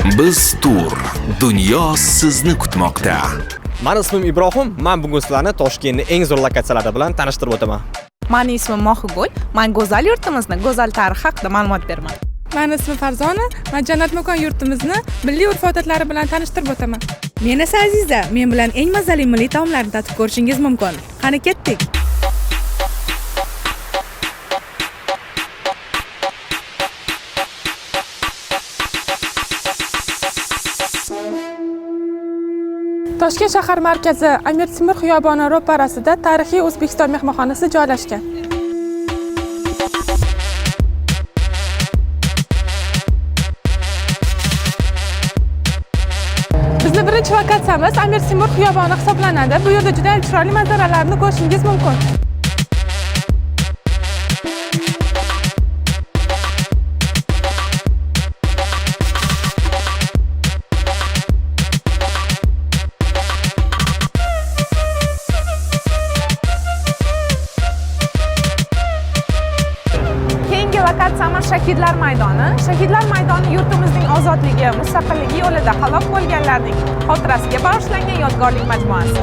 Biz tur. Dunyo sizni kutmoqda. Mani ismim Ibrohim. Men bugun sizlarni Toshkentning eng zo'r lokatsiyalari bilan tanishtirib o'taman. Mani ismim Mohigul. Man go'zal yurtimizni go'zal tarixi haqida ma'lumot beraman. Mani ismim Farzona. Man Jannat makon yurtimizni milliy urf-odatlari bilan tanishtirib o'taman. Men esa Aziza. Men bilan eng mazali milliy taomlarni tatib ko'rishingiz mumkin. Qani ketdik. Toshkent shahar markazi Amir Temur xiyoboni ro'parasida tarixiy O'zbekiston mehmonxonasi joylashgan. Bizni birinchi lokatsiyamiz Amir Temur xiyoboni hisoblanadi. Bu yerda juda ham chiroyli manzaralarni ko'rishingiz mumkin. Keyingi lokatsiyamiz Shahidlar maydoni. Shahidlar maydoni yurtimizning ozodligi, mustaqilligi yo'lida halok bo'lganlarning xotirasiga bag'ishlangan yodgorlik majmuasi.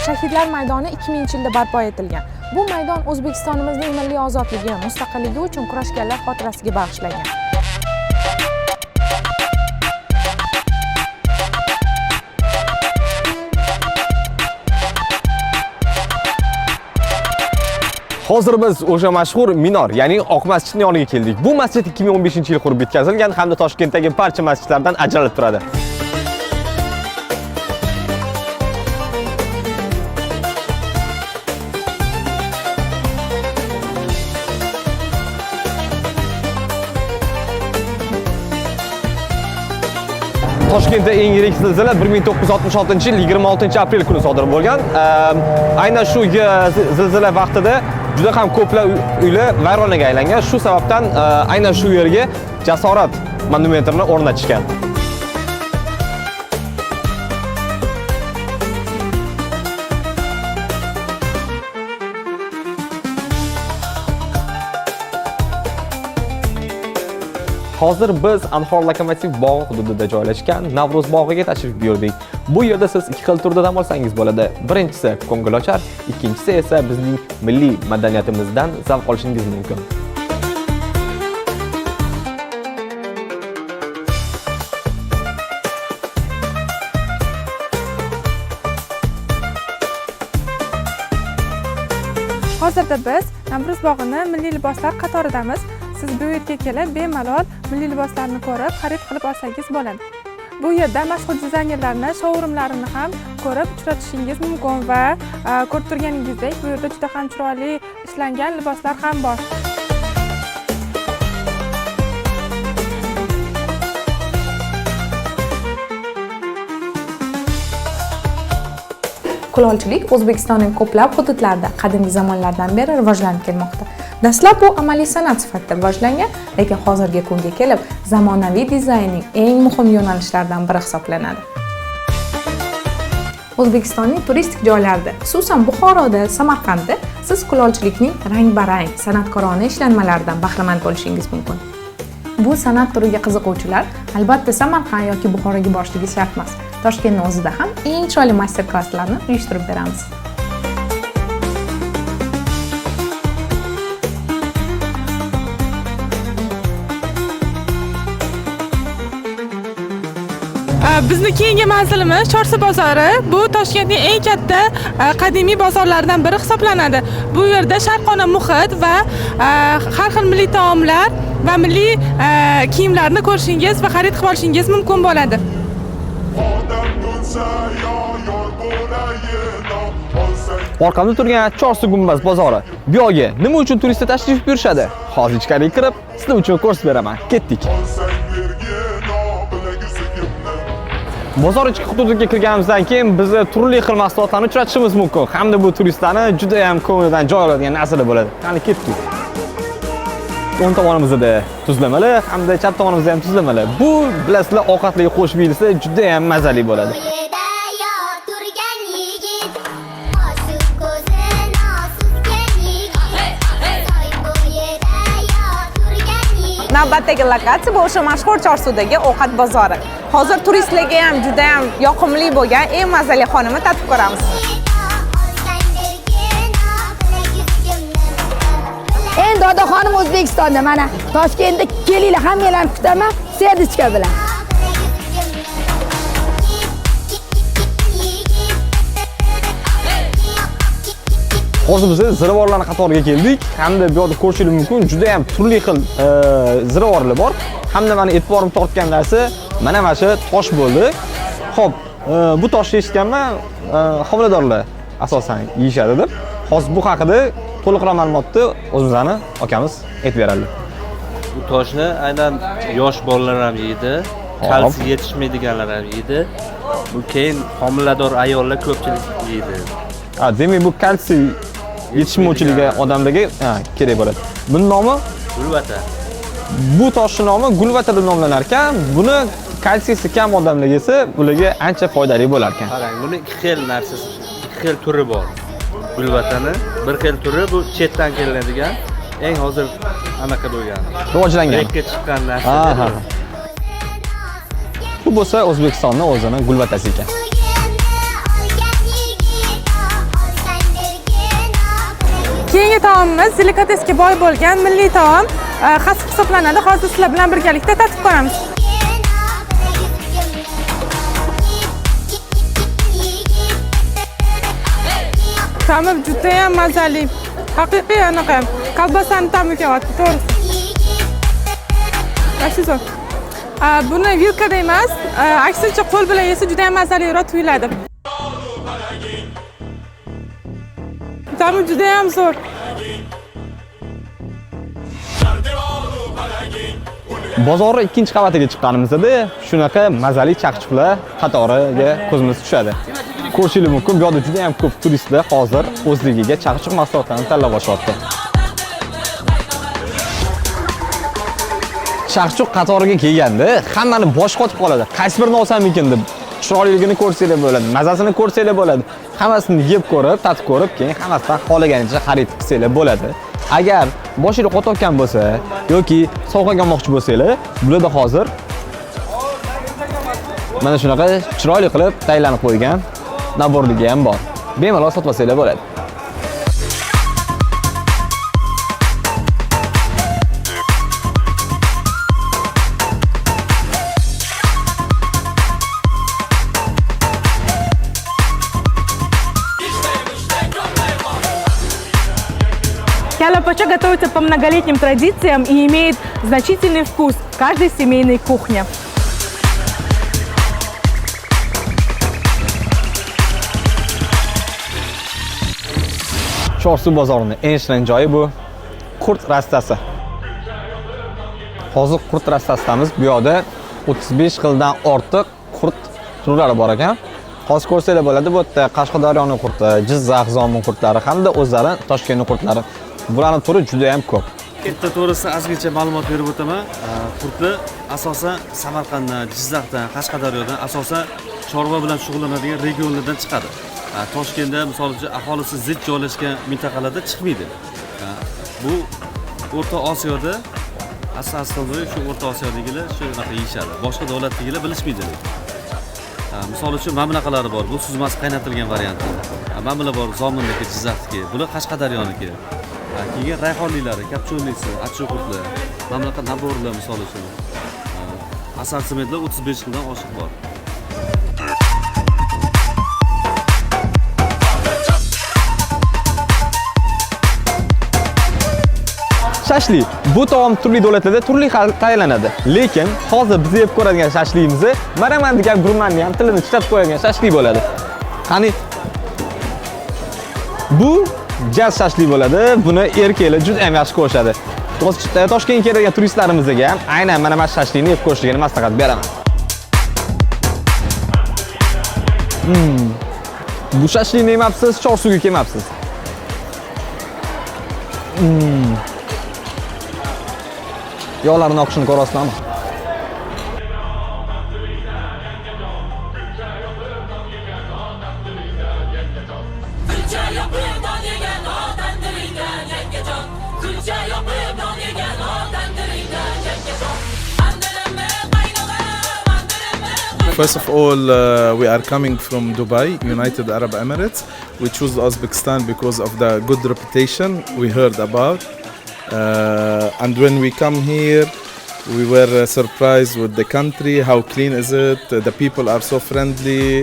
Shahidlar maydoni 2000-yilda barpo etilgan. Bu maydon O'zbekistonimizning milliy ozodligi, mustaqilligi uchun kurashganlar xotirasiga bag'ishlangan. Hozir biz o'sha mashhur minor, ya'ni Oq masjidning yoniga keldik. Bu masjid 2015-yil qurib bitkazilgan hamda Toshkentdagi barcha masjidlardan ajralib turadi. Toshkentda eng yirik zilzila 1966-yil 26-aprel kuni sodir bo'lgan. Aynan shu zilzila vaqtida juda ham ko'plab uylar vayronaga aylangan. Shu sababdan aynan shu yerga Jasorat monumentini o'rnatishgan. Hozir biz Anhor lokomotiv bog'i hududida joylashgan Navro'z bog'iga tashrif buyurdik. Bu yerda siz ikki xil turda dam olsangiz bo'ladi. Birinchisi ko'ngilochar, ikkinchisi esa bizning milliy madaniyatimizdan zavq olishingiz mumkin. Hozirda biz Navro'z bog'ini milliy liboslar qatoridamiz. Siz bu yerga kelib bemalol milliy liboslarni ko'rib, xarid qilib olsangiz bo'ladi. Bu yerda mashhur dizaynerlarni showroomlarini ham ko'rib uchratishingiz mumkin va ko'rib turganingizdek bu yerda juda ham chiroyli ishlangan liboslar ham bor. Kulolchilik O'zbekistonning ko'plab hududlarida qadimgi zamonlardan beri rivojlanib kelmoqda. Dastlab bu amaliy san'at sifatida rivojlangan, lekin hozirgi kunga kelib zamonaviy dizaynning eng muhim yo'nalishlaridan biri hisoblanadi. O'zbekistonning turistik joylarida, xususan Buxoroda, Samarqandda siz kulolchilikning rang-barang, san'atkorona ishlanmalaridan bahramand bo'lishingiz mumkin. Bu san'at turiga qiziquvchilar albatta Samarqand yoki Buxoroga borishligi shart emas. Toshkentning o'zida ham eng chiroyli master-klasslarni uyushtirib beramiz. Bizni keyingi manzilimiz Chorsu bozori. Bu Toshkentning eng katta qadimiy bozorlaridan biri hisoblanadi. Bu yerda sharqona muhit va har xil milliy taomlar va milliy kiyimlarni ko'rishingiz va xarid qilib olishingiz mumkin bo'ladi. Odam bo'lsa yo yor bo'layin olsang Orqamda turgan Chorsu gumbaz bozori. Bu yoqga nima uchun turistlar tashrif buyurishadi? Hozir ichkariga kirib, sizlar uchun ko'rsatib beraman. Ketdik. Olsang bergin bilaguzugimni Bozor ichki hududiga kirganimizdan keyin biz turli xil mahsulotlarni uchratishimiz mumkin. Hamda bu turistlarni juda ham ko'nglidan joy oladigan narsalar bo'ladi. Qani ketdik. O'ng tomonimizda tuzlamalar hamda chap tomonimizda ham tuzlamalar. Bu bilasizlar, ovqatlarga qo'shib yeyilsa juda ham mazali bo'ladi. Qo'lida yor turgan yigit, Osib ko'zini suzgan yigit. Navbatdagi lokatsiya bu o'sha mashhur Chorsudagi ovqat bozori. Hozir turistlarga ham juda ham yoqimli bo'lgan eng mazali xonani tatib ko'ramiz. Eng dodaxonim O'zbekistonda, mana Toshkentda kelinglar, hammanglarni kutaman сердечко bilan. Hozir biz ziravorlarning qatoriga keldik hamda bu yerda ko'rishingiz mumkin juda ham turli xil ziravorlar bor. Hamda meni e'tiborim tortgan narsa mana shu tosh bo'ldi. Xo'p, bu toshni eshitganman, homiladorlar asosan yeyishadi deb. Hozir bu haqida to'liqroq ma'lumotni o'zimizni akamiz aytib beradi. Bu toshni aynan yosh bolalar ham yeydi, kalsiy yetishmaydiganlar ham yeydi. Bu keyin homilador ayollar ko'pchilik yeydi. Ha, demak bu kalsiy yetishmovchiligi odamlarga kerak bo'ladi. Buning nomi gulvata. Bu toshning nomi gulvata deb nomlanar ekan. Buni kalsiysi kam odamlarga esa bularga ancha foydali bo'lar ekan. Qarang, buni ikki xil narsasi, ikki xil turi bor. Gulvatani bir xil turi bu chetdan kelinadigan, eng hozir anaqa bo'lgan. Rivojlangan. Rekka chiqqan narsa. Bu bo'lsa O'zbekistonning o'zini gulvatasi ekan. Keyingi taomimiz delikatesga boy bo'lgan milliy taom xasib hisoblanadi. Hozir sizlar bilan birgalikda tatib ko'ramiz. Ta'mi juda ham mazali. Haqiqiy anaqa kolbasani ta'mi kelyapti, to'g'risi. Yaxshi zo'r. Buni vilkada emas, aksincha qo'l bilan yesa juda ham mazaliroq tuyuladi. Ta'mi juda ham zo'r. Bozorning ikkinchi qavatiga chiqqanimizda shunaqa mazali chaqchiqlar qatoriga ko'zimiz tushadi. Ko'rishingiz mumkin, bu yerda juda ham ko'p turistlar hozir o'zligiga chaqchiq mahsulotlarini tanlab olishyapti. Chaqchiq qatoriga kelganda hammani bosh qotib qoladi. Qaysi birini olsam ekan deb. Chiroyliligini ko'rsanglar bo'ladi, mazasini ko'rsanglar bo'ladi. Hammasini yeb ko'rib, tatib ko'rib, keyin hammasidan xohlaganicha xarid qilsanglar bo'ladi. Agar boshinglar qotayotgan bo'lsa yoki sovg'aga olmoqchi bo'lsanglar, bularda hozir mana shunaqa chiroyli qilib tayyorlanib qo'ygan naborligi ham bor. Bemalol sotib olsanglar bo'ladi. Калла-пача готовится по многолетним традициям и имеет значительный вкус в каждой семейной кухне. Chorsu bozorining eng shirin joyi bu qurt rastasi. Hozir qurt rastasidamiz. Bu yoqda 35 xildan ortiq qurt turlari bor ekan. Hozir ko'rsanglar bo'ladi, bu yerda Qashqadaryoning qurti, Jizzax zomin qurtlari hamda o'zlari Toshkentning qurtlari. Bularning turi juda ham ko'p. Qurtlar to'g'risida ozgincha ma'lumot berib o'taman. Qurtlar asosan Samarqanddan, Jizzaxdan, Qashqadaryodan, asosan chorva bilan shug'ullanadigan regionlardan chiqadi. Toshkentda, misol uchun, aholisi zich joylashgan mintaqalarda chiqmaydi. Bu O'rta Osiyoda asosan shu O'rta Osiyodagilar shunaqa yeyishadi. Boshqa davlatdagilar bilishmaydi lekin. Misol uchun mana bunaqalari bor. Bu suzmasi qaynatilgan varianti. Mana bular bor, Zominniki, Jizzaxniki, bular Qashqadaryoniki. Keyin rayhonlilari, kapchonlisi, achchiq qurtlar, mana bunaqa naborlar misol uchun. Assortimentlar 35 xildan oshiq bor. Shashlik. Bu taom turli davlatlarda turli xil tayyorlanadi. Lekin hozir biz yeb ko'radigan shashligimizni maraman degan gurmanni ham tilini tishlab qo'yadigan shashlik bo'ladi. Qani bu jaz shashlik bo'ladi. Buni erkaklar juda ham yaxshi ko'rishadi. Toshkentga keladigan turistlarimizga ham aynan mana shu shashlikni yeb ko'rishligini maslahat beraman. Bu shashlikni yemabsiz, Chorsuga kelmabsiz. Yog'larning oqishini ko'rasizlarmi? First of all, we are coming from Dubai, United Arab Emirates. We choose Uzbekistan because of the good reputation we heard about. And when we come here, we were surprised with the country, how clean is it, the people are so friendly,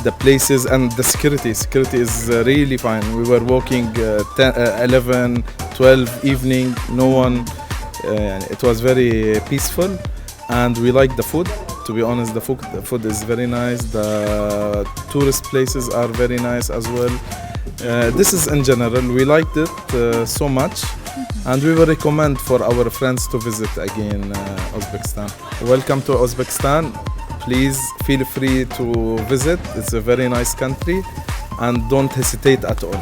the places and the security. Security is really fine. We were walking 10, 11, 12 evening, no one, it was very peaceful and we like the food. To be honest, the food is very nice. The tourist places are very nice as well. This is in general. We liked it so much, and we will recommend for our friends to visit again Uzbekistan. Welcome to Uzbekistan. Please feel free to visit. It's a very nice country, and don't hesitate at all.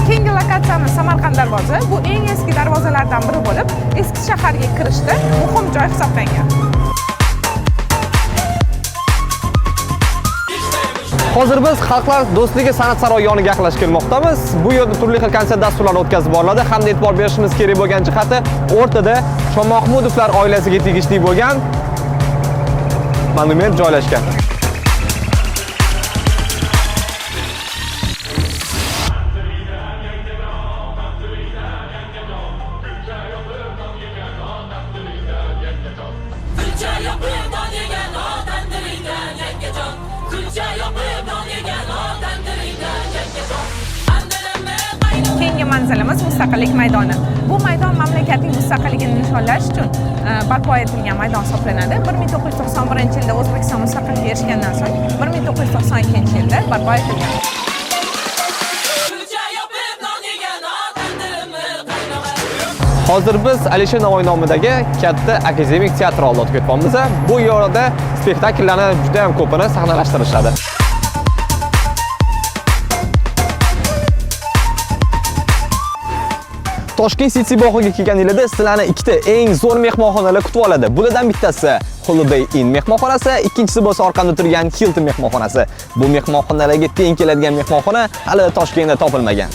Keyingi lokatsiyamiz Samarqand darvoza. Bu eng eski darvozalardan biri bo'lib, eski shaharga kirishda muhim joy hisoblangan. Hozir biz Xalqlar do'stligi san'at saroyi yoniga yaqinlashib kelmoqdamiz. Bu yerda turli xil konsert dasturlari o'tkazib boriladi hamda e'tibor berishimiz kerak bo'lgan jihati, o'rtada Shomahmudovlar oilasiga tegishli bo'lgan monument joylashgan. Kulcha yopib non yegan otandiringdan, yangajon. Kulcha yopib non yegan otandiringdan, yangajon. Keyingi manzilimiz Mustaqillik maydoni. Bu maydon mamlakatning mustaqilligini nishonlash uchun barpo etilgan maydon hisoblanadi. 1991 yilda O'zbekiston mustaqillikka erishgandan so'ng 1992 yilda barpo etilgan. Kulcha yopib non yegan otandirimi qaynog'a. Hozir biz Alisher Navoiy nomidagi katta akademik teatr oldida o'tib ketyapmiz. Bu yerda spektakllarni juda ham ko'pini sahnalashtirishadi. Toshkent City bog'iga kelganingizda sizlarni ikkita eng zo'r mehmonxonalar kutib oladi. Bulardan bittasi Holiday Inn mehmonxonasi, ikkinchisi bo'lsa orqamda turgan Hilton mehmonxonasi. Bu mehmonxonalarga teng keladigan mehmonxona hali Toshkentda topilmagan.